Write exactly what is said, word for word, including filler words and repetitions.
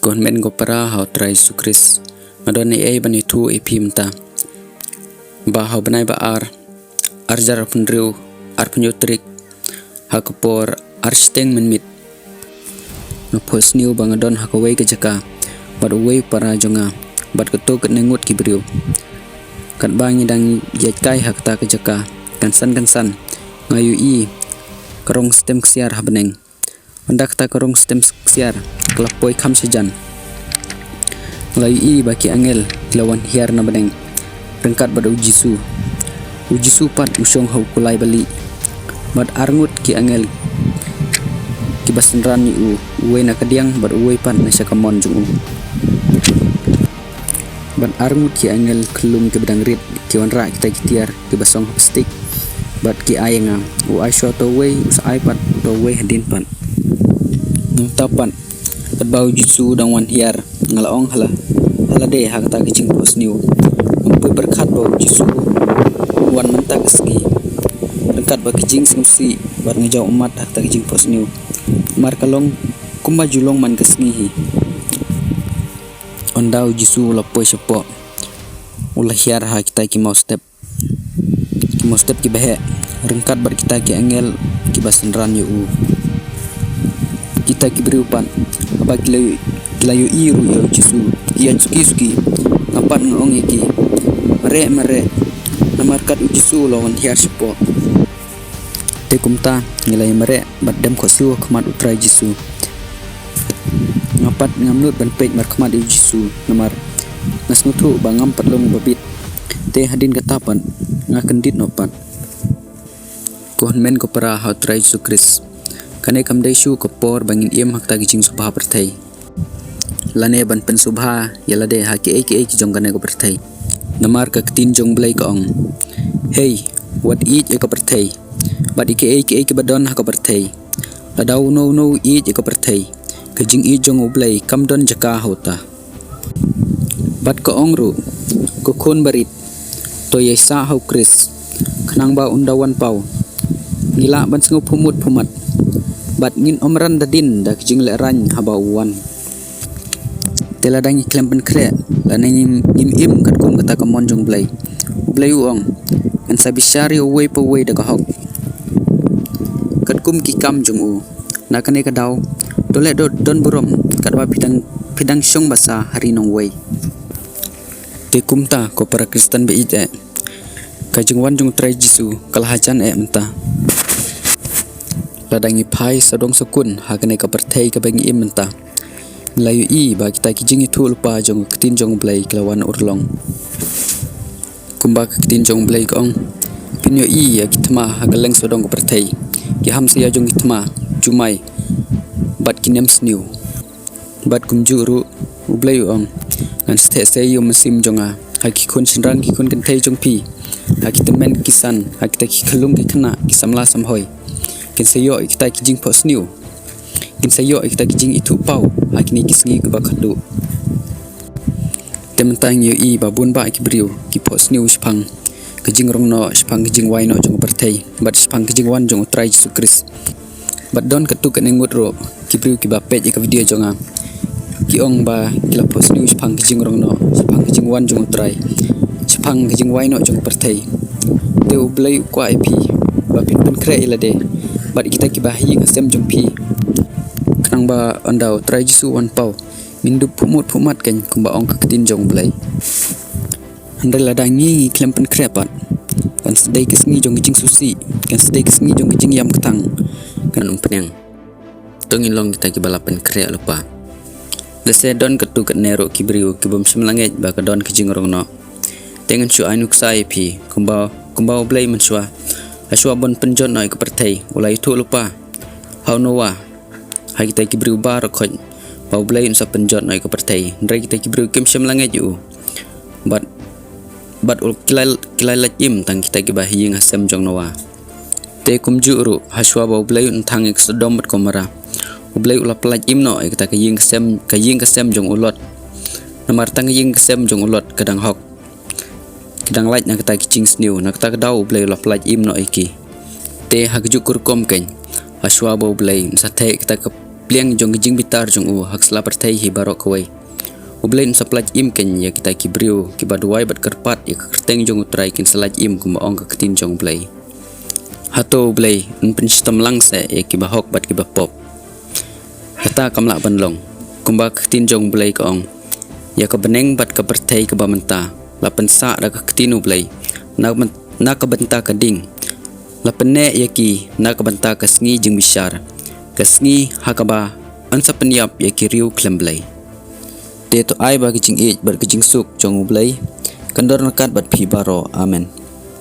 Ko hynmen ko para ha u Trai Jisu Khrist, nga don ei ei ban ïathuh ïa phi mynta. Ba ha u bnai ba ar, ar hajar arphew hynriew, arphew hynñiew tarik, ha ka por ar shiteng mynmiet, nga phohsniew ba nga don ha kawei ka jaka bad uwei u para jong nga bad katto katne ngut ki briew. Katba ngi dang ïaid kai ha kata ka jaka, kynsan kynsan nga ïohi ka rong stem ksiar ha bneng. Ynda kata ka rong stem ksiar ka la poi kham shajan, nga la ïohi ba ki angel ki la wan hiar na bneng ryngkat bad u Jisu. U Jisu pat u shong ha u kulai balieh, bad arngut ki angel kiba synran ïa u, uwei na kadiang bad uwei pat na sha kamon jong u. Bad arngut ki angel khyllung kiba dang rit ki wanrah kita ki tiar kiba song ha plastik, bad ki ai ïa nga, u ai shuwa uta uwei, u sa ai pat uta uwei hadien pat. Nangta pat, katba u Jisu u dang wan hiar, nga la ong ha la, ha lade ha kata ka jingphohsniew, ngam poi pyrkhat ba u Jisu un wan mynta ka sngi ryngkat bad ka jingsngewsih, bad nga jaw ummat ha kata ka jingphohsniew, namar ka long kumba ju long man ka sngi hi. Ynda u Jisu u la poi shapoh, u la hiar ha kita ki mawstep, ki mawstep kiba heh, ryngkat bad kita ki angel kiba synran ïa u. Kita ki briew pat, haba ki la, ki la ïohi ruh ïa u Jisu, ki ïaid suki suki. Nga pat nga ong ïa ki, "Mareh, mareh, namar kat u Jisu u la wan hiar shapoh." Te kumta ngi la ïa mareh bad dem khohsiew ha khmat u Trai Jisu. Nga pat ngam nud ban peit markhmat ïa u Jisu, namar nga sngewthuh ba ngam pat long ba bit. Te hadien kata pat nga kyndit noh pat. Ko hynmen ko para ha u Trai Jisu Khrist, kane kam dei shuh ka por ba ngin im ha kata ka jingsngewbha pyrthei, lane ban pynsngewbha ïa lade ha kiei kiei ki jong kane ka pyrthei. Namar ka ktien jong u Blei ka ong, "Hei, wat ïeit ïa ka pyrthei bad ïa kiei kiei kiba don ha ka pyrthei. Lada uno uno u ïeit ïa ka pyrthei, ka jingïeit jong u Blei kam don jaka ha uta." Bad ka ong ruh, "Ko khun barit, to ïaisah ha u Khrist, khnang ba ynda u wan paw, ngi lah ban sngewphuhmut phuhmat, bad ngin ym ran da dien da ka jinglehrain haba u wan." Te lada ngi khlem pynkhreh, lane ngim, ngim im katkum kata ka mon jong u Blei, u Blei u ong, "Ngan sa bishar ïa uwei pa uwei da ka hok, katkum ki kam jong u." Na kane ka daw, to leh don, don burom katba phi dang, phi dang shong basa ha ri nongwei. Te kumta ko para Khristan ba ïeit eh, ka jingwan jong u Trai Jisu ka la hajan eh mynta. Lada ngi phai sawdong sawkun ha kane ka pyrthei kaba ngi im mynta, ngi la ïohi ba kita ki jingïathuhlypa jong ka ktien jong u Blei ki la wan urlong. Kumba ka ktien jong u Blei ka ong, "Phin ïohi ïa ki thma ha kylleng sawdong ka pyrthei, ki hamsaïa jong ki thma, jumai, bad ki nemsniew." Bad kumjuh ruh, u Blei u ong, "Ngan sa theh sei ïa u mynsiem jong nga ha ki khun shynrang ki khun kynthei jong phi, ha ki tymmen ki san, ha kita ki khyllung ki khynnah, ki samla samhoi. Kin sa ïoh ïa kita ki jingphohsniew, kin sa ïoh ïa kita ki jingithuhpaw ha kine ki sngi kiba khatduh." Te mynta ngi ïohi ba bun bah ki briew ki phohsniew shaphang ka jingrong noh, shaphang ka jingwai noh jong ka pyrthei, bad shaphang ka jingwan jong u Trai Jisu Khrist. Bad don katto katne ngut ruh ki briew kiba peit ïa ka video jong nga, ki ong ba ki la phohsniew shaphang ka jingrong noh, shaphang ka jingwan jong u Trai, shaphang ka jingwai noh jong ka pyrthei. Te u Blei u kwah ïa phi ba phin pynkhreh ïa lade bad ïa kita kiba ha ïing ha sem jong phi, khnang ba ynda u Trai Jisu u wan paw, ngin dup phuhmut phuhmat keiñ kumba ong ka ktien jong u Blei. Hynrei lada ngi ngi khlem pynkhreh pat, kan sa dei ka sngi jong ka jingsngewsih, kan sa dei ka sngi jong ka jingïam kthang, kan ym pynïang. To ngin long kita kiba la pynkhreh lypa. Lehse don katto katne ruh ki briew ki bym shym la ngeit ba ka don ka jingrong noh. Te ngan shu ai nuksa ïa phi, kumba, kumba u Blei mynshuwa, hashuwa ban pynjot noh ïa ka pyrthei, u la ïathuh lypa ha u Noah, ha kita ki briew baroh khoit, ba u Blei un sa pynjot noh ïa ka pyrthei. Hynrei kita ki briew kim shym la ngeit ïa u. Bad, bad u ki la, ki la lait im tang kita kiba ha ïing ha sem jong Noah. Te kumjuh ruh, hashuwa ba u Blei un thang ïa ka Sodom bad Gomorrah, u Blei u la pyllait im noh ïa kata ka ïing ka sem, ka ïing ka sem jong u Lot. Namar tang ka ïing ka sem jong u Lot ka dang hok, ki dang lait na kata ki jingsniew, na kata ka daw u Blei u la pyllait im noh ïa ki. Te ha kajuh ka rukom keiñ, hashuwa ba u Blei un sa theh ïa kata ka, pliang jong ka jingbitar jong u ha ka sla pyrthei hi baroh kawei. U Blei un sa pyllait im keiñ ïa kita ki briew kiba duwai bad kyrpad ïa ka kyrteng jong U Trai, kin sa lait im, kumba ong ka ktien jong U Blei. Hato U Blei un pynshitom lang seh ïa kiba hok bad kiba pop? Kata kam lah ban long. Kumba ka ktien jong U Blei ka ong, ïa ka bneng bad ka pyrthei kaba mynta la pynsah da ka ktien U Blei, na, na ka bynta ka ding. La pynneh ïa ki na ka bynta ka sngi jingbishar, ka sngi ha kaba yn sa pynïap ïa ki riew khlem Blei. Te to ai ba ka jingïeit bad ka jingsuk jong U Blei kan don ryngkat bad phi baroh. Amen.